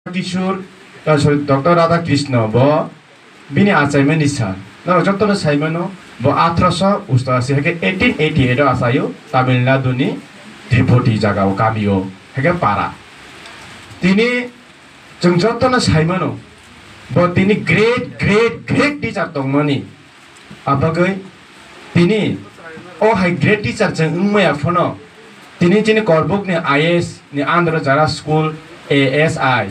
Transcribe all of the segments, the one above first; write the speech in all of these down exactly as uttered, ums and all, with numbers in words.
Kishore, ah, sorry, Doctor Radha Krishna bo bini achaimani sal. Norok jotono saimano, bo athroso ustasi hai khe eighteen eighty-eight o achaio Tamil Nadu ni Tripoti jaga o kamio hai khe para. Tini chwng jotono saimano, bo tini great, great, great teacher tongmani. Abagwi tini o hai great teacher chwng wngmaya phano, tini chini Korbuk ni I S ni under jara school A S I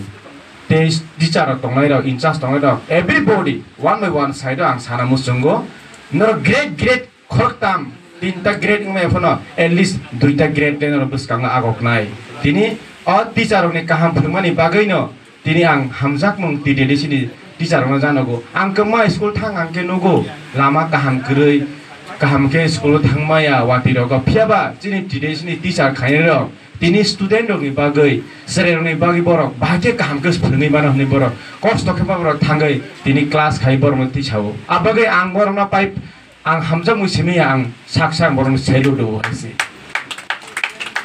tei teacher rok tongnai rok, in charge tongnai rok, everybody one by one side o ang sana muchungo, norok great, great khoroktam tinta great wngmaya phano at least duita great tei norok bwskango agoknai. Tini o teacher rokni kaham phwrwngmani bagwino tini ang hamjakmung T T D C ni teacher rokno janogo. Ang kwma school thang ang khe nugo lama kaham kwrwi, kaham khe school o thangmaya watwi rogo. Phiyaba chini T T D C ni teacher khainai rok tini student rokni bagwi, chwrai rokni bagwi borok bahai khe kaham khe phwrwngwi mano hwnwi borok kosto khe borok thangwi tini class khai borokno tisao. Abagwi ang borokno pai Ang hamjakmung simi ya, ang sak sak borokno sailu do hai se.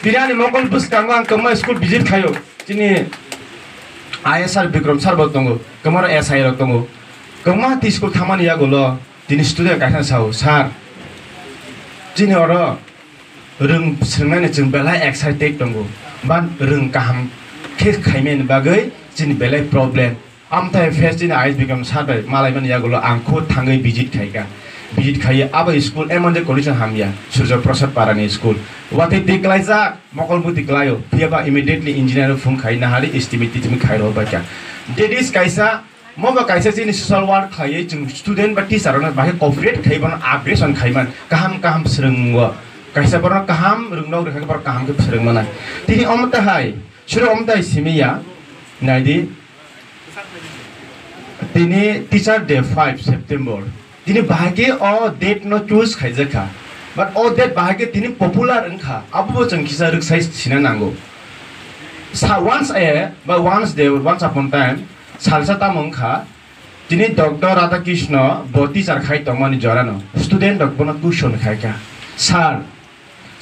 Tini ani mokol bwskango ang kwma school visit khaio. Chini I S R Bikram sir bo tongo, kwma S I rok tongo. Kwma ti school thangmani yagulo tini student kaisa sao, "Sir, chini oro rwng swngnani chwng belai excited tongo, ba rwng kaham khe khaimani bagwi chini belai problem." Amthai face chini I S Bikram sir bai malaimani yagulo ang khud thangwi visit khaikha. Visit khaiwi abo school emon je condition hamya, Surjo Prasad Parani school. Watwi twi klaijak, mokol bwtwi klaio, phiyaba immediately engineer phone khai nahari estimate titimi khai rw baikha. That is kaisa, moba kaisa chini social work khaiwi chwng student ba teacher rokno bahai cooperate khai bono upgradation khaiman, kaham kaham swrwngo. Kaisa borok kaham rwngno rwkha borok kaham khe swrwngmanai. Tini omo tahai, suru omo tahai simi ya, naidi, Tini Teacher Day five September. Tini bahai khe o date no choose khaijak kha. But o date bahai khe tini popular wngkha. Abo bo chwng kisa rwksai sina nango. Sa once a, ba once day, once upon time, salsa tamo wngkha. Tini Doctor Radhakrishna bo teacher khai tongmani jorano student rok bono question khaikha, "Sir,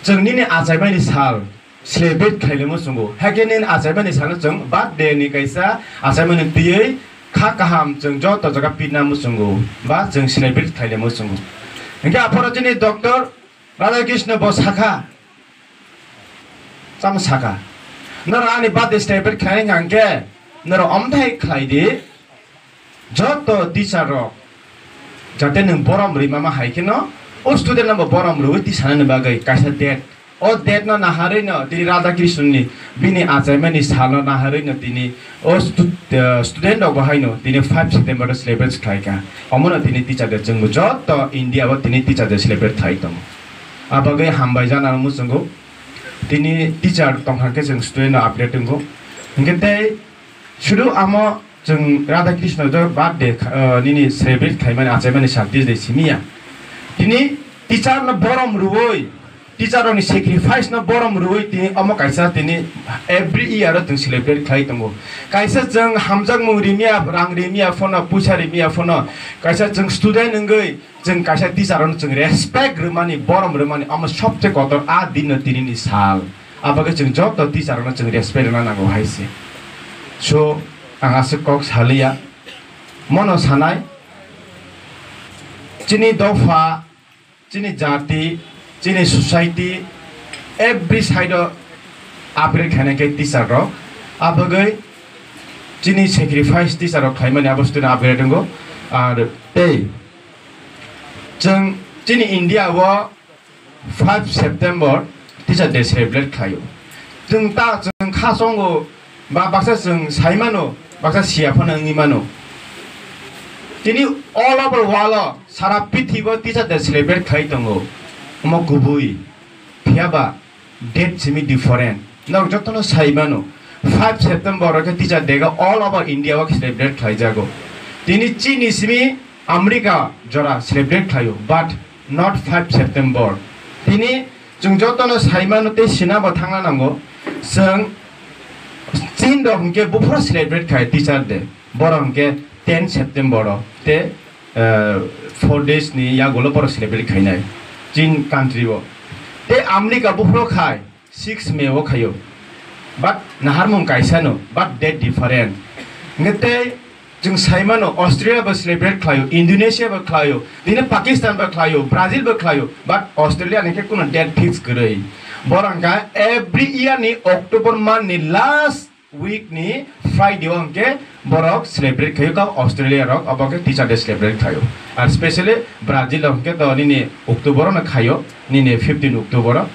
chwng nini achaimani sal celebrate khailemo chwngo. Hakhe nini achaimani salo chwng birthday ni kaisa achaimani twiwi kha kaham chwng joto jaga pitna muchungo ba chwng celebrate khailemo chwngo." Hinkhe aphoro chini Doctor Radhakrishna bo sakha, chama sakha, "Norok ani birthday celebrate khlai hwnkhe norok omthai khlai di." Joto teacher rok jate nwng borom rwi mama hai kheno, o student no bo borom rwi twi sanani bagwi kaisa date. O date no naharwi no tini Radha Krishna ni bini achaimani sal no naharwi no tini o stu-, eh, student rok bo haino tini five September o celebrate khlai kha. Omo no tini teacher day chwng bo joto India o tini teacher day celebrate khlai tongo. A bagwi hambai jana muchungo. Tini teacher tongkha khe chwng student no upgrade wngo. Hinkhe tei Sudu amo chwng Radha Krishna jo birthday kha-, uh, nini celebrate khaimani achaimani sal teacher day simi ya. Tini teacher no borom rwui, teacher rokni sacrifice no borom rwui tini omo kaisa tini every year o chwng celebrate khlai tongo. Kaisa chwng hamjakmung rimiya, rang rimiya phono, puisa rimiya phono, kaisa chwng student wngwi chwng kaisa teacher rokno chwng respect rwmani, borom rwmani omo sobse kotor a din no tini ni sal. Abagwi chwng joto teacher rokno chwng respect rwna nango hai se. So, ang aswk kok saliya. Mono sanai, chini dopha, chini jati, chini society, every side o upgrade khainai khe teacher rok. Abagwi chini sacrifice teacher rok khlaimani abo student upgrade wngo. Ar tei chwng chini India o five September Teacher Day celebrate khlaio. Chwng ta, chwng kha songo, ba baksa chwng sai mano, baksa siya phano wngwi mano. Tini all over world o, sara pithibo Teacher Day celebrate khlai tongo. Omo kubui. Phiya ba date simi different. Nok jotono sai mano. Five September o khe Teacher Day khe all over India o celebrate khlai jago. Tini chini simi America jora celebrate khlaio, but not five September. Tini chwng jotono sai mano tei sina bo thangna nango. Chwng Chin rok hinkhe buphuru celebrate khai Teacher Day. Borok hinkhe ten September o tei, eh, four days ni yagulo borok celebrate khainai Chin country o. Tei America buphuru khai six May o khaio. But naharmung kaisa no, but date different. Hwnkhe tei chwng sai mano, Australia bo celebrate khlaio, Indonesia bo khlaio, tini Pakistan bo khlaio, Brazil bo khlaio, but Australia ni khe kuno date fix kwrwi. Borok hwnkha every year ni October month ni last week ni Friday o hwnkhe borok celebrate khaio, ka Australia rok abo khe Teacher Day celebrate khaio. Ar specially Brazil rok hwnkhe to nini October o no khaio, nini fifteen October o.